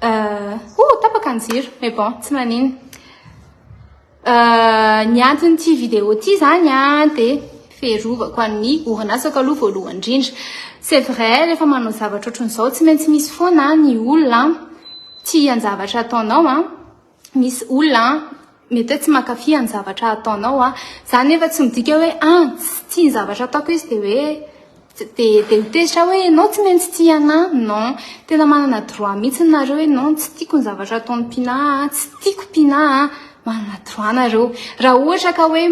Oh, tapaka ny jiro, mais bon, tsy manino. Ny anton'ity vidéo ity zany a dia fiarovako an'ny orinasako aloha voalohany indrindra. C'est vrai, rehefa manao zavatra ohatran'izao tsy maintsy misy foana ny olona tia ny zavatra ataonao a, misy olona mety hoe tsy mankafy ny zavatra ataonao a. Zany nefa tsy midika hoe ah, tsy tia ny zavatra ataoko izy dia hoe dia ho tezitra hoe ianao tsy maintsy tia anahy. Non, tena manana droit mihitsy nareo hoe non, tsy tiako ny zavatra ataon'i Pina, tsy tiako Pina, manana droit nareo. Raha ohatra ka hoe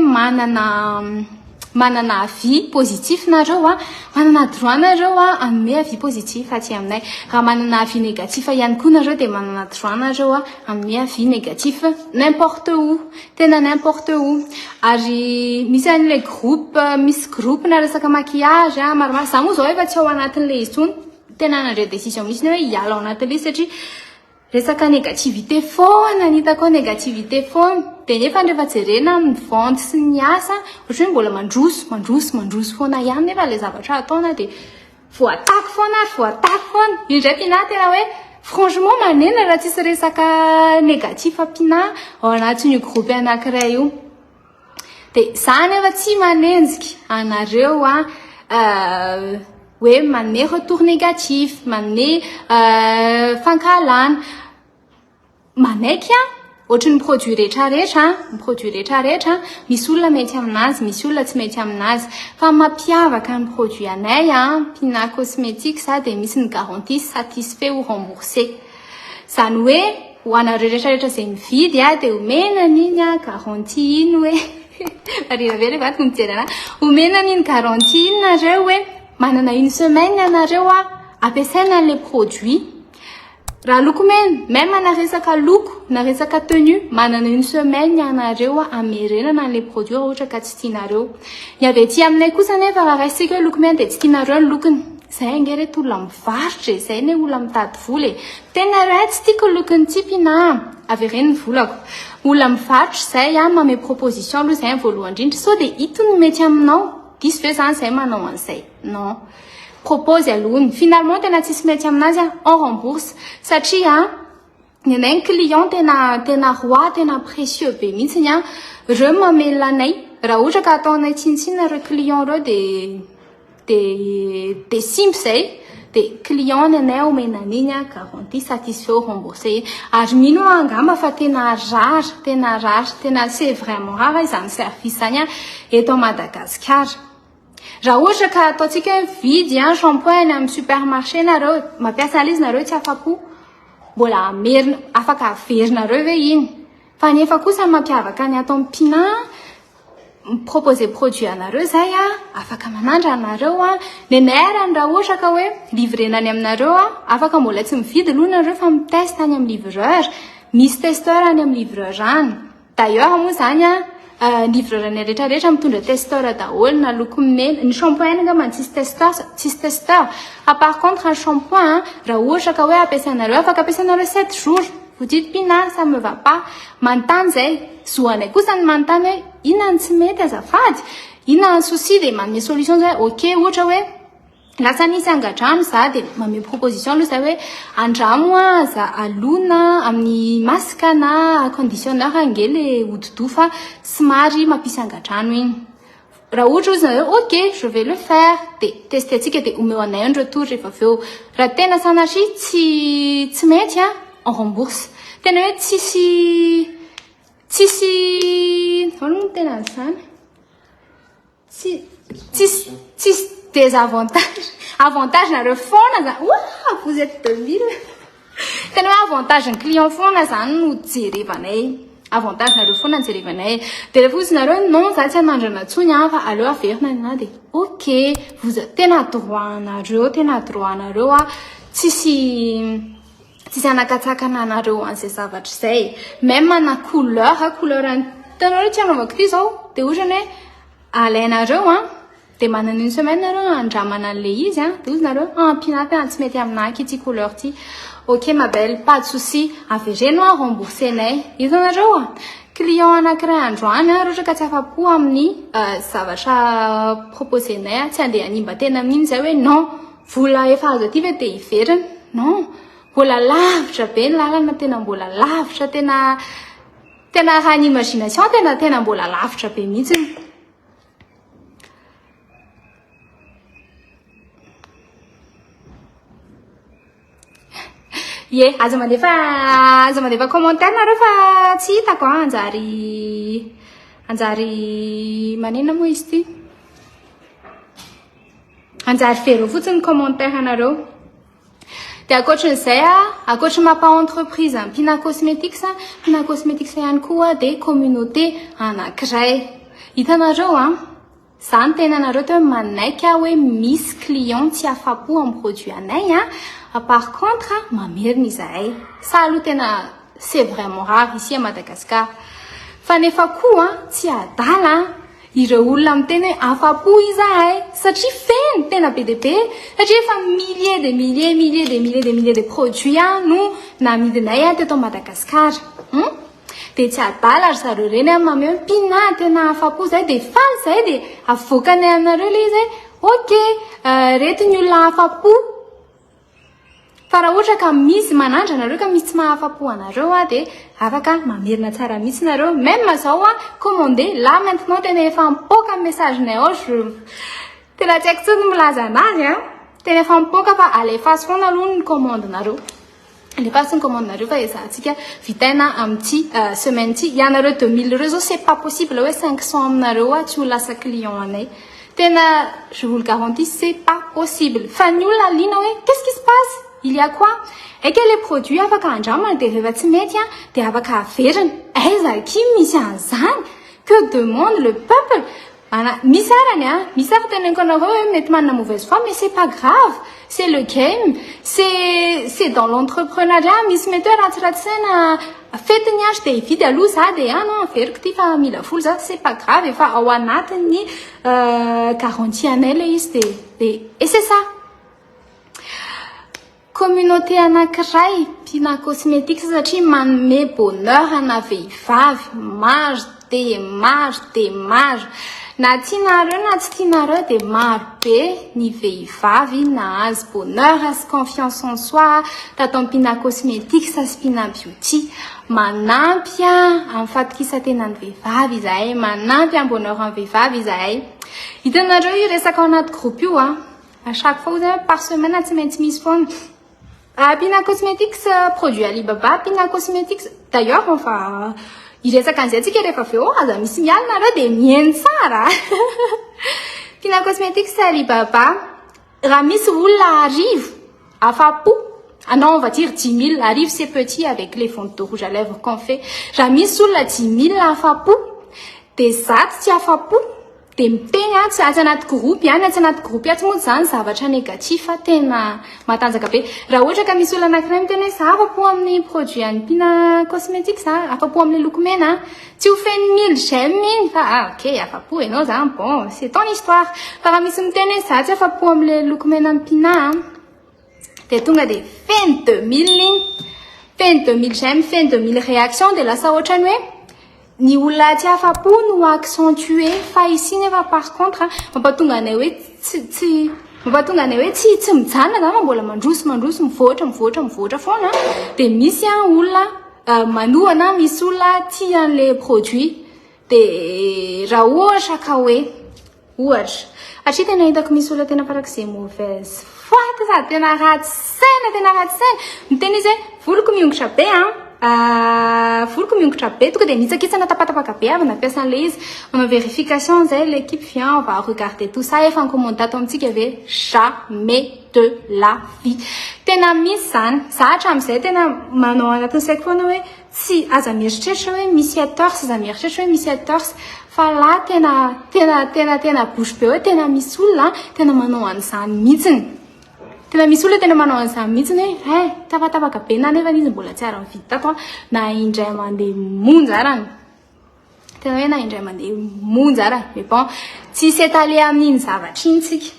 manana avis positif nareo a, manana droit nareo a hanome avis positif aty aminay. Raha manana avis négatif ihany koa nareo dia manana droit nareo a hanome avis négatif n'importe où, tena n'importe où. Ary misy an'ilay groupe, misy groupe na resaka maquillage a maromaro. Za moa zao efa tsy ao anatin'ilay izy intsony, tena nandray décision mihitsy hoe hiala ao anatin'ilay izy satria resaka négativité foana ny hitako ao, négativité foana. Dia nefa rehefa jerena amin'ny vente sy ny asa, ohatra hoe mbola mandroso, mandroso, mandroso foana ihany nefa ilay zavatra ataona dia voataky foana ary voataky foana. Indray Pina tena hoe franchement manena raha tsisy resaka négatif Pina ao anatin'io groupe anankiray io. Dia za nefa tsy manenjika anareo a hoe manome retour négatif, manome fankahalana. Manaiky a, ohatry ny produit rehetrarehetra, ny produit rehetrarehetra misy olona mety aminazy, misy olona tsy mety aminazy. Fa mampiavaka ny produit anay a, Pina Cosmetics a, dia misy ny garantie satisfait ou remboursé. Zany hoe ho anareo rehetrarehetra izay mividy a dia omena an'iny a garantie iny hoe marina be rehefa ato mijery anahy, omena an'iny garantie iny nareo hoe manana une semaine ianareo a ampiasaina an'ilay produit. Raha loko mena, même na resaka loko na resaka tenue, manana une semaine ianareo a amerenana an'ilay produit raha ohatra ka tsy tianareo. Ny avy aty aminay kosa nefa raha raisitsika hoe loko mena dia tsy tianareo ny lokony. Zay ange reto olona mivarotra e, zay ne olona mitady vola e. Tena raha tsy tiako ny lokony ity Pina, avereno ny volako. Olona mivarotra zay a manome proposition aloha zay voalohany indrindra, sao dia ito no mety aminao. Diso ve zany zay manao an'izay? Non. Propose alohany. Finalement tena tsisy mety aminazy a, on rembourse. Satria ny anay ny client tena roi, tena précieux be mihitsiny a. Reo mamelona anay. Raha ohatra ka ataonay tsinontsinona ireo client ireo dia simple zay. Dia client ny anay omena an'iny a garantie satisfait ou remboursé. Ary mino aho angamba fa tena rare, tena rare, tena c'est vraiment rare izany service zany a eto Madagasikara. Raha ohatra ka ataontsika hoe mividy a shampoing any amin'ny supermarché nareo, mampiasa an'ilay izy nareo tsy afa-po, mbola amerina, afaka averinareo ve iny? Fa nefa kosa ny mampiavaka ny ato amin'ny Pina, miproposer produit anareo zay a, afaka manandra anareo a, ny anay raha ohatra ka hoe livrena any aminareo a, afaka mbola tsy mividy aloha nareo fa miteste any amin'ny livreur, misy testeur any amin'ny livreur any. D'ailleurs moa zany a, livreur any rehetrarehetra mitondra testeur daholo na loko mena, ny shampoing angamba tsisy testeur, tsisy testeur. Fa par contre ny shampoing raha ohatra ka hoe ampiasainareo, afaka ampiasainareo 7 jours. Vous dites Pina, ça me va pas. Manontany zay, zoanay kosa ny manontany hoe inona ny tsy mety azafady, inona ny souci dia manome solution zay. Ok, ohatra hoe lasa nisy angadrano za dia manome proposition aloha zay hoe andramo aza alona amin'ny masque na conditionneur ange le hodi-doha fa somary mampisy angadrano iny. Raha ohatra ozy nareo ok, je vais le faire, dia tester-tsika dia omeo anay ny retour rehefa avy eo. Raha tena sanatria tsy mety a, on rembourse. Tena hoe tsisy ahoana moa tena an'izany? Tsisy désavantage. Avantage nareo foana zany. Ouah, vous êtes 2000. Tena hoe avantage ny client foana zany no jerevanay. Avantage nareo foana no jerevanay. Dia rehefa ozy nareo non, za tsy hanandrana intsony a, fa aleo averina ny anahy dia ok, vous tena droit nareo, tena droit nareo a, tsisy anakatsakana anareo an'izay zavatra izay. Même na couleur, couleur hitanareo tsy anaovako ity zao, dia ohatrany hoe alainareo a, dia manana une semaine nareo andramana an'ilay izy a, dia ozy nareo ah Pina tena tsy mety aminahy ity couleur ity. Ok ma belle, pas de souci, avereno a remboursenay. Hitanareo a, client anankiray androany a, raha ohatra ka tsy afa-po amin'ny zavatra proposenay a, tsy andeha hanimba tena amin'iny zay hoe non, vola efa azo aty ve dia hiverina. Non. Mbola lavitra be ny lalana tena mbola lavitra tena tena raha ny imagination tena tena mbola lavitra be mihitsy. Ie, aza mandefa aza mandefa commentaire nareo fa tsy hitako an, anjary anjary manina moa izy ity? Anjary very eo fotsiny ny commentaire nareo. Dia ankoatran'izay a, ankoatry ny maha entreprise an'i Pina Cosmetics, Pina Cosmetics ihany koa dia communauté anankiray. Hitanareo an, Za niteny anareo teo hoe manaiky aho hoe misy client tsy afapo amin'ny produit anay a, par contre mamerina izahay. Sa aloha tena c'est vraiment rare ici à Madagascar. Fa nefa koa tsy adala ireo olona miteny hoe afapo izahay satria feno tena be dia be satria efa milliers de milliers milliers de milliers de milliers de produits no namidinay teto Madagascar. Hum? Dia tsy adala ry zareo ireny an, mamehy hoe mpina tena afa-po zay dia faly zay dia avoakanay aminareo ilay izy hoe ok reto ny olona afa-po. Fa raha ohatra ka misy manandrana nareo ka misy tsy mahafa-po anareo an dia afaka mamerina tsara mihitsy nareo. Même zao an, commander là maintenant tena efa mipoaka ny message-nay ao je tena tsy haiko intsony ny milaza anazy an, tena efa mipoaka fa alefaso foana aloha ny commande-nareo. Alefaso ny commande nareo fa ezahantsika vitaina amin'ity semaine ity. Ianareo 2000 ireo zao c'est pas possible hoe 500 aminareo aho tsy ho lasa client anay. Tena je vous le garantis c'est pas possible. Fa ny olona liana hoe qu'est-ce qui se passe? Il y a quoi? Aika le produit afaka andramana dia rehefa tsy mety dia afaka averina. Aiza akia misy an'izany? Que demande le peuple? Ana, misy arany a, misy ary teneniko anareo hoe mety manana mauvaise foi mais c'est pas grave, c'est le game, c'est c'est dans l'entrepreneuriat, misy mety hoe ratsiratsy saina fety ny andro dia hividy aloha za dia ah non averiko ity fa mila vola za, c'est pas grave efa ao anatin'ny garantie anay ilay izy dia dia et c'est ça. Communauté anankiray Pina Cosmetics satria manome bonheur ana vehivavy maro dia maro dia maro. Na tianareo na tsy tianareo dia maro be ny vehivavy nahazo bonheur sy confiance en soi tato amin'ny Pina Cosmetics sy Pina Beauty. Manampy amin'ny fatokisan-tenan'ny vehivavy izahay, manampy amin'ny bonheur an'ny vehivavy izahay. Hitanareo io resaka ao anaty groupe io an. À chaque fois zany par semaine tsy maintsy misy foana. Ah, Pina Cosmetics produit Alibaba, Pina Cosmetics d'ailleurs on va hiresaka an'izay tsika rehefa avy eo, aza misy mialona nareo dia mihaino tsara. Pina Cosmetics Alibaba, raha misy olona arivo afa-po, ah non on va dire 10 000, arivo c'est petit avec les ventes de rouge à lèvres qu'on fait. Raha misy olona 10 000 afa-po, dia zato tsy afa-po. Dia miteny atsy, atsy anaty groupe ihany, atsy anaty groupe atsy moa izany zavatra négatif tena matanjaka be. Raha ohatra ka misy olona anankiray miteny hoe za afa-po amin'ny produit an'i Pina Cosmetics a, afa-po amin'ilay loko mena a, tsy ho feno mille j'aime iny fa ah ok afa-po ianao zany bon c'est ton histoire. Fa raha misy miteny hoe za tsy afa-po amin'ilay loko mena an'i Pina a, dia tonga dia feno 2000 iny, feno 2000 j'aime, feno 2000 réaction dia lasa ohatrany hoe ny olona tsy afa-po no accentuer fa ici nefa par contre mampatonga anay hoe tsy tsy mampatonga anay hoe tsy tsy mijanona zany fa mbola mandroso mandroso mivoatra mivoatra mivoatra foana dia misy an olona manohana misy olona tia an'ilay produit dia raha ohatra ka hoe Ohatra, hatria tena hitako misy olona tena farak'izay mauvaise foi ty sady tena ratsy saina, tena ratsy saina. Miteny izy hoe voloko miongotra be an, voloko miongotra be, tonga dia nitsakitsana tapatapaka be avy nampiasa an'ilay izy. Manao vérification izay, l'équipe vient, on va regarder tout ça, efa ni-commande tato amintsika ve? Jamais de la vie. Tena misy izany. Za hatramin'izay tena manao anatin'ny saiko foana hoe Tsy, aza mieritreritra hoe misy haters, aza mieritreritra hoe misy haters, fa là tena, tena, tena, tena bouche bée hoe tena misy olona tena manao an'izany mihitsiny. Tena misy olona tena manao an'izany mihitsiny hoe hay, tapatapaka be na nefa izy mbola tsy ary nividy tato an, na indray mandeha monja arany. Tena hoe na indray mandeha monja arany. Mais bon, tsy s'étaler amin'iny zavatra iny tsika.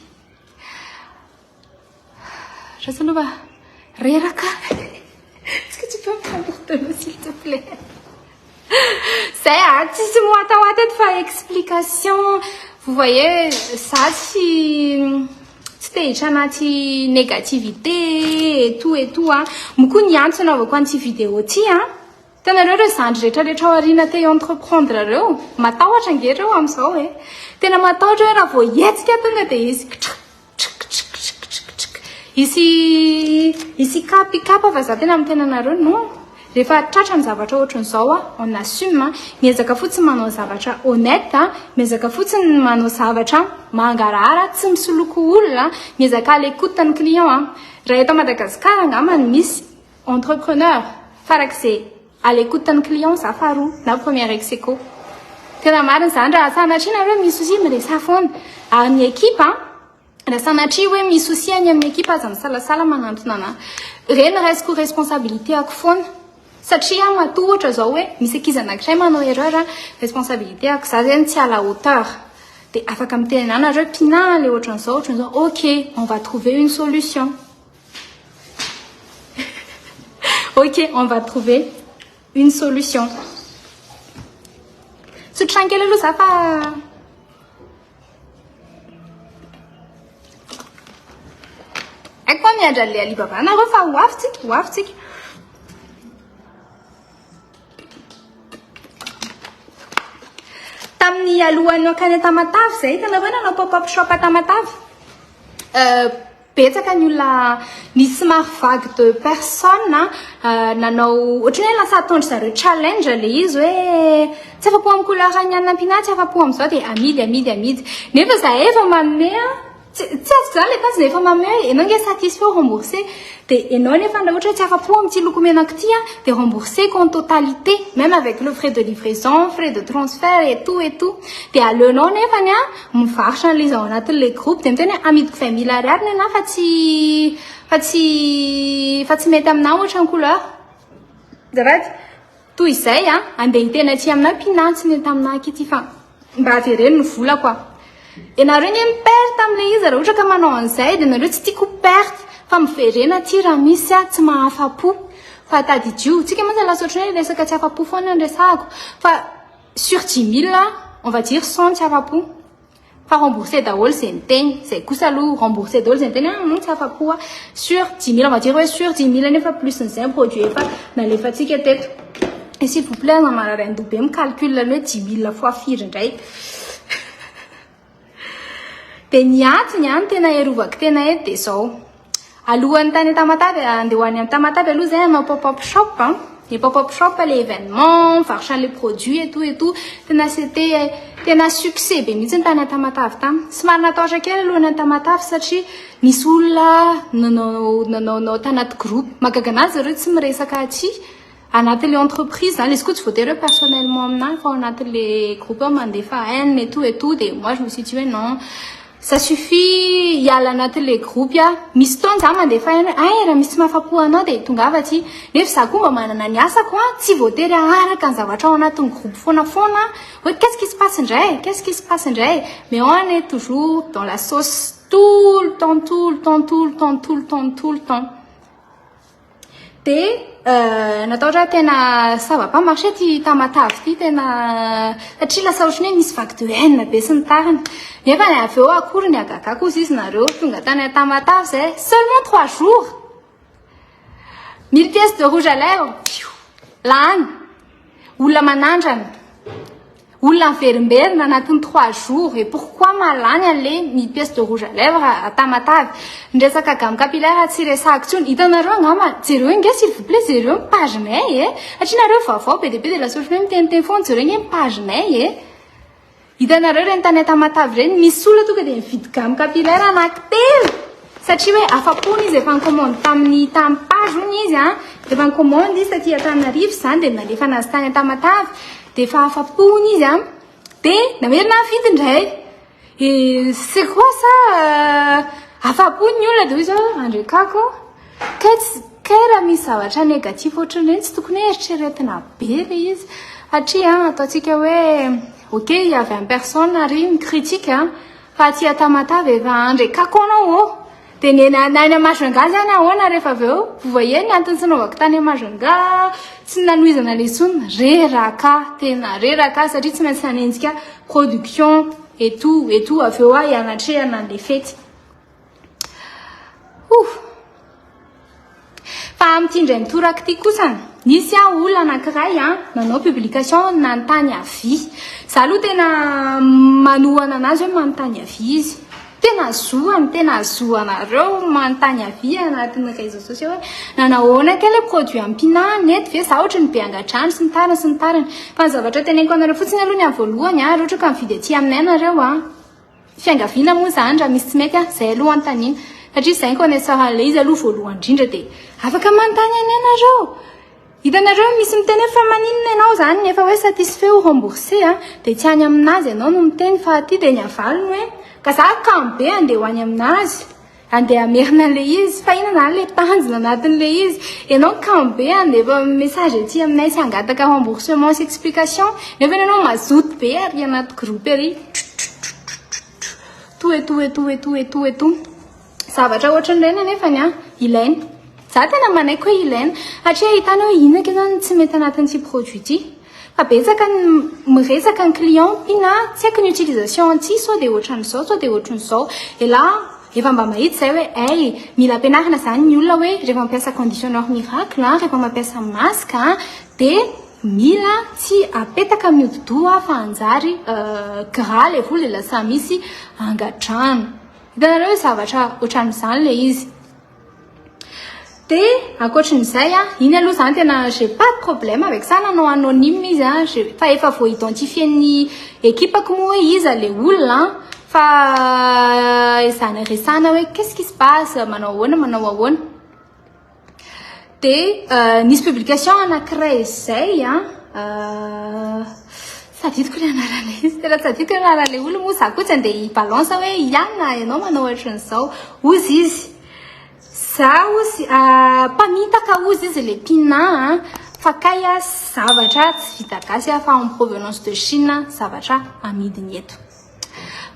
Ratsy aloha fa reraka. Est-ce que tu peux me prendre de l'eau s'il te plaît? Zay ah, tsisy moatahoata eto fa explication. Vous voyez, za tsy tsy Tsy te hiditra anaty négativité et tout et tout a. Moa koa ny antso anaovako an'ity vidéo ity a. Hitanareo ireo zandry rehetra rehetra ao aoriana te hi-entreprendre ireo? Matahotra ange ireo amin'izao e. Tena matahotra hoe raha vao hihetsika tonga dia hisy ktrk ktrk ktrk ktrk ktrk. Hisy hisy hikapa hikapa fa za tena miteny anareo non. Rehefa tratra ny zavatra ohatran'izao a, on assume, miezaka fotsiny manao zavatra honnête, miezaka fotsiny manao zavatra mangarahara, tsy misoloky olona, miezaka à l'écoute ny client a. Raha eto Madagascar angamba no misy entrepreneur farak'izay à l'écoute ny client za faharoa na première ex aequo. Tena marina izany raha sanatria nareo misy souci miresaha foana. Ary ny équipe a, Raha sanatria hoe misy souci any amin'ny ekipa aza misalasala manantona anah. Ireny raisiko responsabilité ako foana. Satria aho matoa ohatra zao hoe misy ankizy anankiray manao erreur an, responsabilité ako, za zany tsy à la hauteur. Dia afaka miteny anah nareo Pinah le ohatran'izao ohatran'izao, ok on va trouver une solution. Ok on va trouver une solution. Tsotrano kely aloha za fa. Haiko fa miandry an'ilay Alibaba nareo fa ho avy tsika, ho avy tsika. Tamin'ny alohan'ny hankany Tamatave izay, hitanareo nanao pop-up shop à Tamatave. Euh, Betsaka ny olona nisy somary vague de personnes nanao ohatran'ny hoe lasa ataon-dry zareo challenge ilay izy hoe tsy afa-po amin'ny couleur an'i Anna Mpina tsy afa-po amin'izao dia amidy amidy amidy nefa izahay efa manome tsy tsy azoko izany ilay tanjona efa manome hoe ianao ange satisfait ou remboursé dia ianao nefa raha ohatra hoe tsy afa-po amin'ity loko menako ity dia remboursé-ko en totalité même avec le frais de livraison frais de transfert et tout et tout dia aleonao nefany an Mivarotra an'ilay izy ao anatin'ilay groupe dia miteny hoe amidiko 20 mille ariary ny anah fa tsy fa tsy fa tsy mety aminah ohatra ny couleur. Azafady. Toy izay an, andeha hiteny aty aminah Pinah tsy nety aminah aky ity fa mba avereno ny volako ah. Ianareo anie mi-perte amin'ilay izy raha ohatra ka manao an'izay dia nareo tsy tiako ho perte fa miverena aty raha misy ah tsy mahafa-po. Fa tadidio, tsika mantsy lasa ohatran'ny hoe resaka tsy afa-po foana no resahako fa Sur 10 000 on va dire 100 tsy afa-po fa remboursé daholo izay niteny, izay kosa aloha remboursé daholo izay niteny ah non tsy afa-po aho, sur 10 000 on va dire hoe sur 10 000 nefa plus n'izay ny produit efa nalefantsika teto. Et s'il vous plaît aza marary andoha be mi-calcul ny hoe 10 000 fois firy indray. Dia ny antony an, tena erovako tena eto dia izao. Alohan'ny tany Tamatave, andeha ho any Tamatave aloha izay hanao pop up shop an. Ny pop up shop le événement, mivarotra an'ilay produit et tout et tout. Tena c'était tena succès be mihitsy ny tany Tamatave tany. Somary natahotra kely aloha ny any Tamatave satria nisy olona nanao nanaonao tanaty groupe. Mahagaga anazy zareo tsy miresaka aty. Anatin'ilay entreprise zany, izy koa tsy voatery hoe personnellement aminahy fa ao anatin'ilay groupe ao mandefa haine et tout et tout dia moi je me suis dit hoe non ça suffit hiala anatin'ilay groupe aho. Misy fotoana za mandefa haine hoe hay raha misy tsy mahafapo anao dia tongava aty. Nefa za koa mba manana ny asako an, tsy voatery haharaka ny zavatra ao anatin'ny groupe foana foana hoe qu'est-ce qui se passe indray, qu'est-ce qui se passe indray. Mais on est toujours dans la sauce tout le temps, tout le temps, tout le temps, tout le temps, tout le temps. Dia natao raha tena ça va pas marcher ity Tamatave ity tena satria lasa ohatran'ny hoe misy vague de haine be sy ny tariny. Nefa ny avy eo akory ny hagagako hozy izy nareo tonga tany Tamatave zay seulement trois jours. Mille pièces de rouge à lèvres, pfiou, lany. Olona manandrana. Olona miverimberina anatin'ny trois jours et pourquoi mahalany an'le mille pièces de rouge à lèvres à Tamatave? Ny resaka gamme capillaire tsy resahako intsony. Hitanareo angamba, jereo ange s'il vous plaît, jereo ny page-nay e! Satria nareo vaovao be dia be dia lasa ohatran'ny hoe miteniteny foana, jereo ange ny page-nay e! Hitanareo ireny tany Tamatave ireny, misy olona tonga dia mividy gamme capillaire anankitelo! Satria hoe afa-pony izy efa ni-commande tamin'ny tamin'ny page hono izy an, efa ni-commande izy taty Antananarivo izany dia nalefana azy tany Tamatave dia efa afa-po hono izy an, dia namerina nividy indray. Et c'est quoi ça? Afa-po ny olona dia hoy izy hoe andrekako kay tsy kay raha misy zavatra négatif ohatran'ireny tsy tokony hoe eritreretina be ilay izy satria ataontsika hoe ok il y a 20 personnes ary mi-critique an. Fa aty a Tamatave efa andrekako anao ô! Dia ny eny any Majunga zany ahoana rehefa avy eo? Vous voyez ny antony tsy nanaovako tany Majunga, tsy nanohizana ilay intsony, reraka, tena reraka satria tsy maintsy nanenjika production et tout et tout avy eo aho hianatrehana an'ilay fety. Fa amin'ity indray mitoraka ity kosany, nisy olona anankiray nanao publication nanontany avis. Za aloha tena manohana anazy hoe manontany avis izy. Tena zoany, tena zoanareo manontany avis anatin'ny réseaux sociaux hoe nanahoana kay ilay produit ampiana, nety ve, za ohatry ny be angadrano sy ny tariny sy ny tariny. Fa ny zavatra teneniko anareo fotsiny aloha ny amin'ny voalohany, raha ohatra ka mividy aty aminay nareo an, fiangaviana moa izany raha misy tsy mety an, izay aloha anontaniana. Satria izay ny connaisseur an'ilay izy aloha voalohany indrindra dia afaka manontany anay nareo. Hitanareo misy miteny hoe fa maninona ianao izany nefa hoe satisfait ou remboursé a, dia tsy any aminazy ianao no miteny fa aty dia ny avalony hoe ka za kamo be andeha ho any aminazy, andeha hamerina an'ilay izy, fa inona izany ilay tanjona anatin'ilay izy, ianao kamo be handefa message aty aminay sy hangataka remboursement sy explication nefa ianao mazoto be ary anaty groupe ary tout et tout et tout et tout et tout et tout. Zavatra ohatran'ireny anefany an, ilaina. Za tena manaiky hoe ilaina. Satria ahitana hoe inona kay zany tsy mety anatin'ity produit ity. Fa betsaka ny miresaka ny client mpina tsy haiko ny utilisation an'ity sao dia ohatran'izao sao dia ohatran'izao. Et là efa mba mahita izay hoe hay mila ampianarina zany ny olona hoe rehefa mampiasa conditionneur miracle an, rehefa mampiasa masque an, dia mila tsy apetaka amin'ny hodi-doha fa hanjary gras ilay volo dia lasa misy angadrano. Hitanareo hoe zavatra ohatran'izany ilay izy. Dia ankoatrin'izay an, iny aloha izany tena j'ai pas de problème avec ça, nanao anonyme izy an, fa efa voa-identifier-n'ny ekipako moa hoe iza ilay olona an, fa izany resahana hoe qu'est-ce qui se passe, manao ahoana, manao ahoana. Dia nisy publication anankiray izay an, tsy tadidiko ilay anaran'ilay izy, tena tsy tadidiko ilay anaran'ilay olona moa za koa tsy andeha hi-balance hoe Iana ianao manao ohatran'izao. Hozy izy, za hozy mpamitaka hozy izy ilay Pina an, fa kay zavatra tsy vita gasy fa en provenance de Chine zavatra amidiny eto.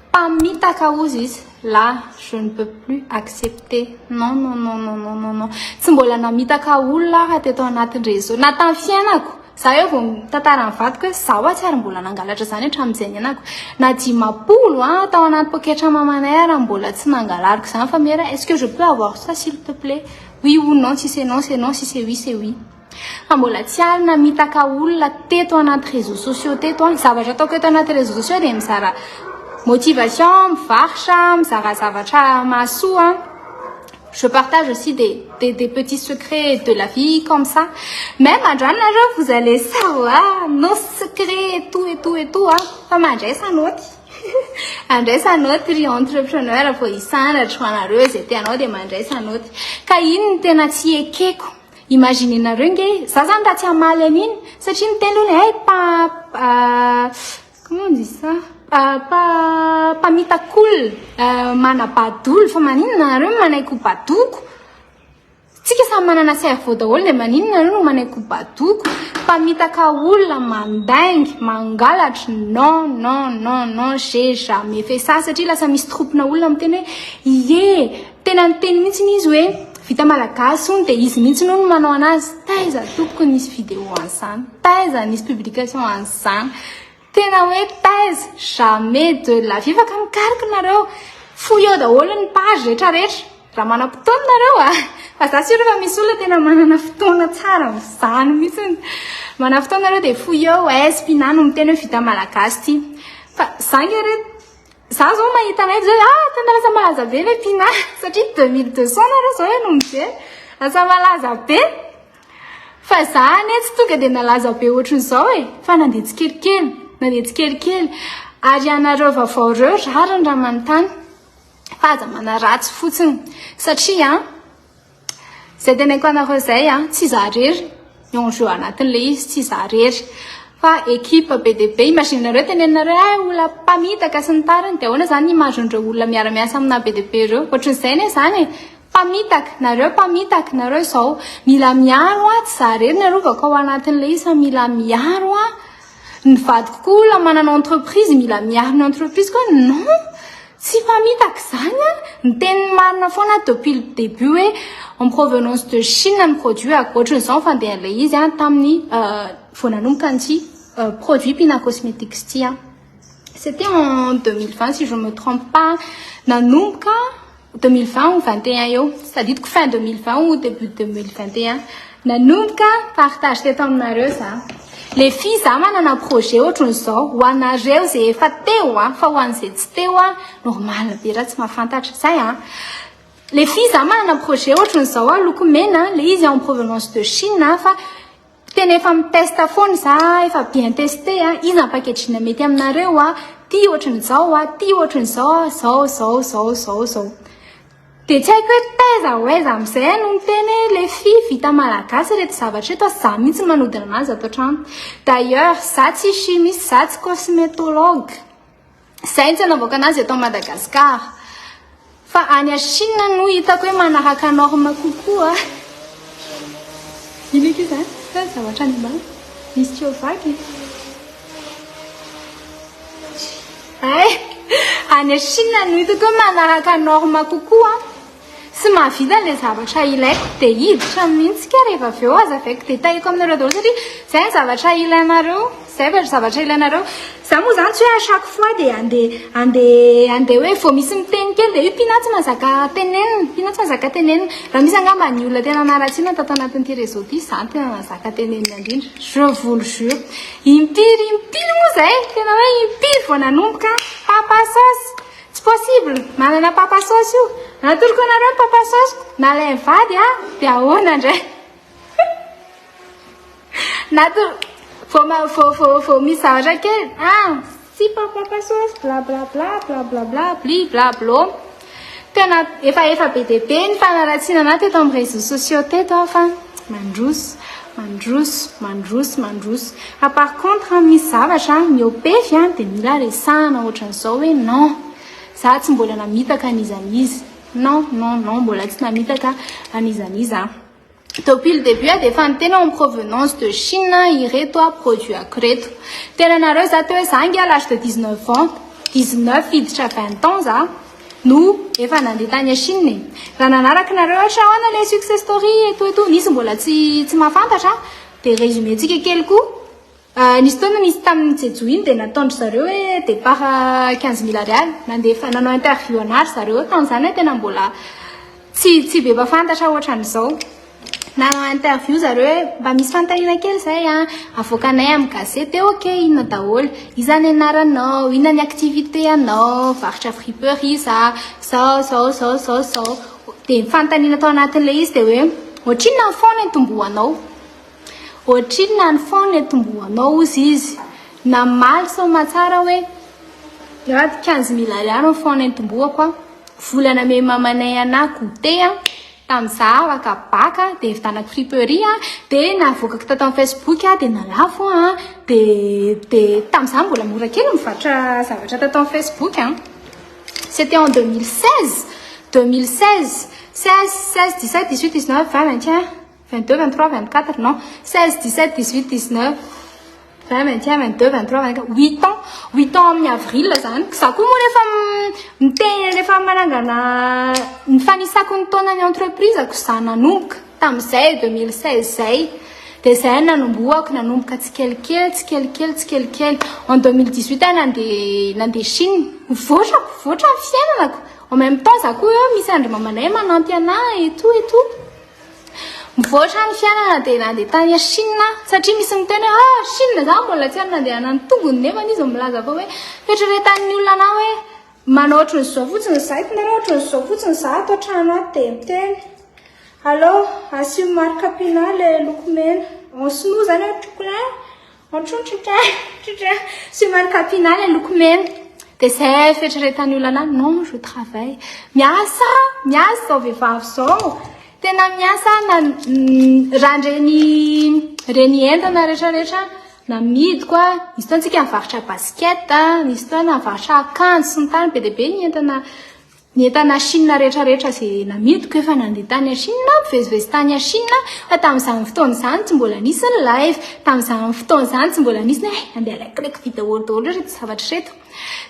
Mpamitaka hozy izy, là je ne peux plus accepter, non non non non non non non, tsy mbola namitaka olona aho raha teto anatin'ny réseau, na tamin'ny fiainako, za eo vao mitantara ny vadiko hoe za hoa tsy ary mbola nangalatra izany hatramin'izay niainako, na 50 an tao anaty poketra mamanay aho raha mbola tsy nangalariko izany fa mera est-ce que je peux avoir ça s'il te plait, oui ou non, si c'est non c'est non, si c'est oui c'est oui. Fa mbola tsy ary namitaka olona teto anaty réseaux sociaux teto aho. Ny zavatra ataoko eto anaty réseaux sociaux dia mizara motivation, mivarotra, mizara zavatra mahasoa. Je partage aussi des, des, des petits secrets de la vie comme ça. Même androany nareo vous allez savoir nos secrets et tout et tout et tout. Fa mandraisa naoty. Andraisa naoty ry entrepreneur vao hisandratra ho anareo izay tianao dia mandraisa naoty. Ka iny no tena tsy ekeko. Imaginez-nareo nge, za zany raha tsy hamaly an'iny, satria niteny olona hey pa comment on dit ça pa mpamitak'olona, manabado olona, fa maninona nareo no manaiky ho badoko? Tsika samy manana cerveau daholo dia maninona nareo no manaiky ho badoko? Mpamitaka olona, mandainga, mangalatra, non non non non, j'ai jamais fait ça satria lasa misy troupe-na olona miteny hoe ie, tena niteny mihitsy izy hoe vita malagasy hono dia izy mihitsy no manao anazy. Taiza tompoko nisy vidéo an'izany, taiza nisy publication an'izany, tena hoe taiza, jamais de la vie. Afaka mikaroka nareo, fohy eo daholo ny page rehetrarehetra raha manam-potoana nareo a, fa za sûr fa misy olona tena manana fotoana tsara amin'izany mihitsy. Manana fotoana nareo dia fohy eo, aiza Pina no miteny hoe vita malagasy ity. Fa za nge re za zao mahita anay zao ah tena lasa malaza be ilay Pina satria 2200 nareo zao no mijery, lasa malaza be. Fa za anie tsy tonga dia nalaza be ohatran'izao e, fa nandeha tsikelikely, nandeha tsikelikely. Ary ianareo vaovao ireo rariny raha manontany fa aza manaratsy fotsiny satria izay teneniko anareo izay an, tsy za irery ny enjeu anatin'ilay izy, tsy za irery fa équipe be dia be. Imaginez-nareo teneninareo hoe olona mpamitaka sy ny tariny dia ahoana izany ny image-n'ireo olona miara-miasa amina be dia be ireo? Ohatran'izay anie izany e. Mpamitaka, nareo mpamitaka, nareo izao mila miaro an, tsy za irery ny arovako ao anatin'ilay izy fa mila miaro an, ny vadiko koa olona manana entreprise mila miaro ny entreprise koa, non, tsy mpamitaka izany an, niteny ny marina foana aho depuis le début hoe en provenance de Chine ny produit ako, ohatran'izao ny fandehan'ilay izy an tamin'ny vao nanomboka an'ity produit Pina Cosmetics ity an, c'était en 2020 si je me trompe pas, nanomboka. 2020 ou 21 eo, tsy tadidiko fin 2020 ou début 2021. Nanomboka partage teto aminareo za. Les filles za manana projet ohatran'izao ho anareo izay efa teo an, fa ho an'izay tsy teo an, normal be raha tsy mahafantatra. Zay an. Les filles za manana projet ohatran'izao an, loko mena, le izy en provenance de Chine fa Tena efa mi-test foana za, efa bien testé a, iza ny packaging mety aminareo a, ty ohatran'izao a, ty ohatran'izao a, zao zao zao zao zao. Dia tsy haiko hoe taiza ho aiza amin'izay no miteny hoe les filles vita malagasy ireto zavatra ireto a, za mihitsy no manodina anazy ato an-trano. D'ailleurs za tsy chimiste, za tsy cosmétologue. Zay no tsy anaovako anazy eto Madagascar. Fa any Chine no hitako hoe manaraka norme kokoa. Ino eky izany? Sa zavatra any ambany? Misy tuyau vaky? Hay! Any Chine no hitako hoe manaraka norme kokoa. Tsy mahavita ilay zavatra ilaiko dia hiditra mihitsy ka rehefa avy eo azavaiko détailleko aminareo daholo satria izay ny zavatra ilainareo, izay ny zavatra ilainareo. Za moa izany tsy hoe à chaque fois dia andeha andeha andeha hoe vao misy miteny kely dia io Pina tsy mahazaka tenenina, Pina tsy mahazaka tenenina. Raha misy angamba ny olona tena naratsiana tato anatin'ity réseau ity, za no tena nahazaka tenenina indrindra, je vous le jure. Impiry impiry moa izay, tena hoe impiry vao nanomboka papa sauce. Tsy possible! Manana papa sauce io. Natoroko anareo ny papa sauce ko. Nalain'ny vady a, dia ahoana indray? Nato vao ma vao vao vao misy zavatra kely, ah, sipa papa sauce bla bla bla bla bla bla bli bla blo. Tena efa efa be dia be ny fanaratsiana anah teto amin'ny réseaux sociaux teto aho fa mandroso, mandroso, mandroso, mandroso. Fa par contre misy zavatra miopefy an dia mila resahana ohatran'izao hoe non za tsy mbola namitaka an'iza n'iza non non non mbola tsy namitaka an'iza n'iza aho. Depuis le début aho dia efa niteny en provenance de Chine ireto produit ako ireto. Tena nareo za teo hoe za ange à l'âge de 19 ans, 19 hiditra 20 ans za no efa nandeha tany Chine e. Raha nanaraka nareo ohatra ahoana le success story et tout et tout, nisy mbola tsy tsy mahafantatra Dia résumé-ntsika kely koa, nisy fotoana nisy tamin'ny Jejo iny dia nataon-dry zareo hoe départ 15 mille ariary, nandefa nanao interview anà ry zareo, tamin'izany aho tena mbola tsy tsy be mpahafantatra ohatran'izao. Nanao interview zareo hoe mba misy fanontaniana kely izay an, avoakanay amin'ny gazety, dia ok inona daholo, iza ny anaranao, inona ny activité anao, varotra friperie za, zao zao zao zao zao. Dia ny fanontaniana tao anatin'ilay izy dia hoe ohatrinona ny fonds nitomboanao? Ohatrinona ny fonds nitomboanao hozy izy? Namaly soamatsara hoe raha 15 mille ariary ny fonds nitomboako an, vola namehy mamanay anah goûter an, tamin'izaho afaka bac dia nividianako friperie an, dia navoakako tato amin'ny facebook an, dia nalafo an, dia dia tamin'izaho mbola mora kely mivarotra zavatra tato amin'ny facebook an. C'était en 2016 2016 16 16 17 18 19 20 21 22 23 24 non 16 17 18 19 20 21 22 23 24 8 ans 8 ans amin'ny avril zany za koa moa rehefa miteny rehefa manangana ny fanisako ny taonan'ny entreprise ko za nanomboka tamin'izay 2016 zay dia zay nanombohako nanomboka tsikelikely tsikelikely tsikelikely en 2018 aho nandeha nandeha Chine mivoatra mivoatra ny fiainanako en même temps za koa eo misy andry mamanay manampy anahy et tout et tout mivoatra ny fiainana dia nandeha tany Chine satria misy miteny hoe ah Chine za mbola tsy ary nandeha ny tongony nefa izy milaza fa hoe fieritreretan'ny olona anahy hoe manao ohatran'izao fotsiny za hitanareo ohatran'izao fotsiny za ato an-trano ato dia miteny allo asio marque Pina le loko mena en sinoa zany hoe chocolat en trontritra trotra asio marque Pina le loko mena dia zay fieritreretan'ny olona anahy non je travaille miasa miasa zao vehivavy zao tena miasa na raha ndreny reny entana rehetrarehetra namidiko a nisy fotoana tsika nivarotra basket nisy fotoana nivarotra akanjo sy ny tariny be dia be ny entana ny entana Chine rehetrarehetra izay namidiko efa nandeha tany Chine mivezivezy tany Chine fa tamin'izany fotoana izany tsy mbola nisy ny live tamin'izany fotoana izany tsy mbola nisy ny hoe andeha alaiko vidéo daholo reto zavatra reto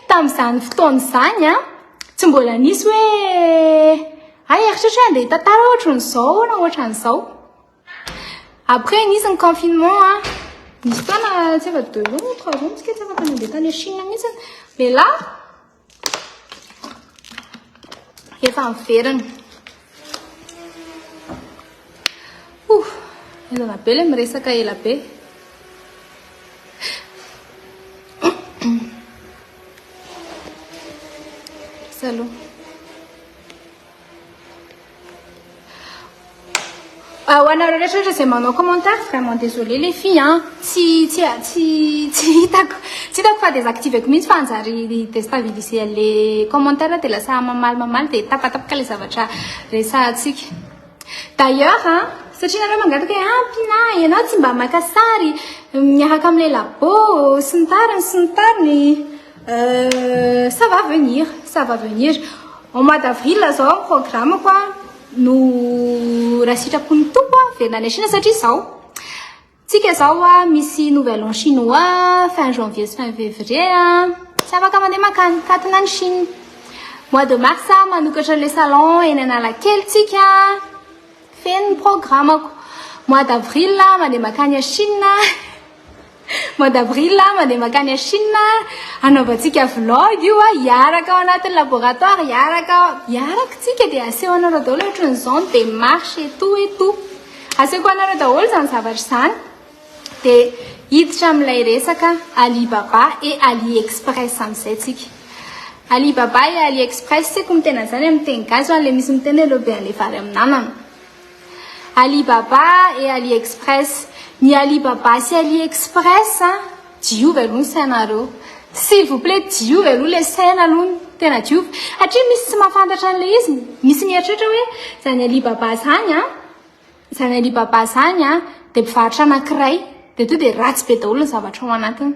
tamin'izany fotoana izany a tsy mbola nisy hoe ay eritreritra hoe andeha hitantara ohatran'izao na ohatran'izao après nisy ny confinement a nisy fotoana tsy efa 2 ans ou 3 ans tsika tsy afaka nandeha tany Chine mihitsy mais là. Efa miverina. Ouh, henjana be le miresaka ela be. Salut. Ah, ho anareo rehetra rehetra izay manao commentaire, vraiment désolé les filles hein. Tsy tsy tsy tsy hitako. Tsy hitako fa désactiveko mihitsy fa hanjary déstabiliser an'le commentaire dia lasa mamaly mamaly dia tapatapaka ilay zavatra resahantsika. D'ailleurs hein, satria nareo mangataka hoe ah Pina, ianao tsy mba maka sary miaraka amin'ilay labo sy ny tariny sy ny tariny. Euh, ça va venir, ça va venir. Au mois d'avril zao ny programme-ko no raha sitrapon'ny Tompo averina any Chine satria zao tsika zao misy nouvel an chinois fin janvier sy fin février tsy afaka mandeha mankany katona any Chine. Mois de mars manokatra le salon eny Analakely tsika feno ny programme-ko. Mois d'avril mandeha mankany Chine. Mois d'avril mandeha mankany à Chine hanaovantsika vlog io a, hiaraka ao anatin'ny laboratoire, hiaraka hiaraka tsika dia aseho anareo daholo ohatran'izao ny démarche et tout et tout. Asehoko anareo daholo izany zavatra izany. Dia hiditra amin'ilay resaka Alibaba et AliExpress amin'izay tsika. Alibaba et AliExpress tsy haiko miteny an'izany amin'ny teny gasy fa ilay misy miteny hoe leo be an'ilay vary amin'anana. Alibaba et AliExpress. Ny Alibaba sy AliExpress a, diovy aloha ny sainareo. S'il vous plait diovy aloha ilay saina aloha, tena diovy. Satria misy tsy mahafantatra an'ilay izy, misy mieritreritra hoe izany Alibaba izany a, izany Alibaba izany a, dia mpivarotra anankiray, dia tonga dia ratsy be daholo ny zavatra ao anatiny.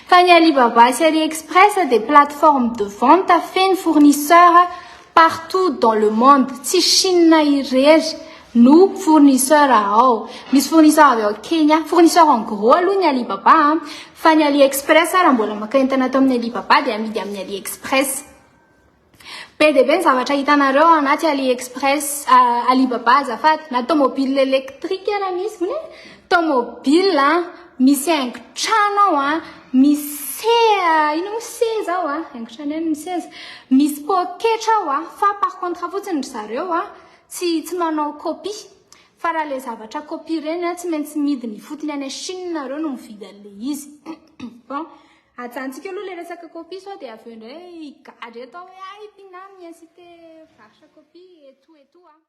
Fa ny Alibaba sy AliExpress dia plateforme de vente feno fournisseur Partout dans le monde, tsy Chine irery no fournisseur ao. Misy fournisseur avy ao Kenya, fournisseur en gros aloha ny Alibaba an, fa ny AliExpress raha mbola maka entana ato amin'ny Alibaba dia amidy amin'ny AliExpress. Be dia be ny zavatra hitanareo ao anaty AliExpress, Alibaba azafady, na tomobile électrique ara misy, hono e? Tomobile an, misy haingon-trano ao an, misy se- inona moa seza ao an, haingon-trano ihany ny seza, misy poketra ao an, fa par contre fotsiny ry zareo an, tsy tsy manao copie, fa raha ilay zavatra copie ireny an, tsy maintsy midina ifotony any Chine nareo no mividy an'ilay izy. Bon, ajanontsika aloha ilay resaka copie sao dia avy eo indray higadra eto aho hoe hay Pina mi-inciter mivarotra copie et tout et tout an.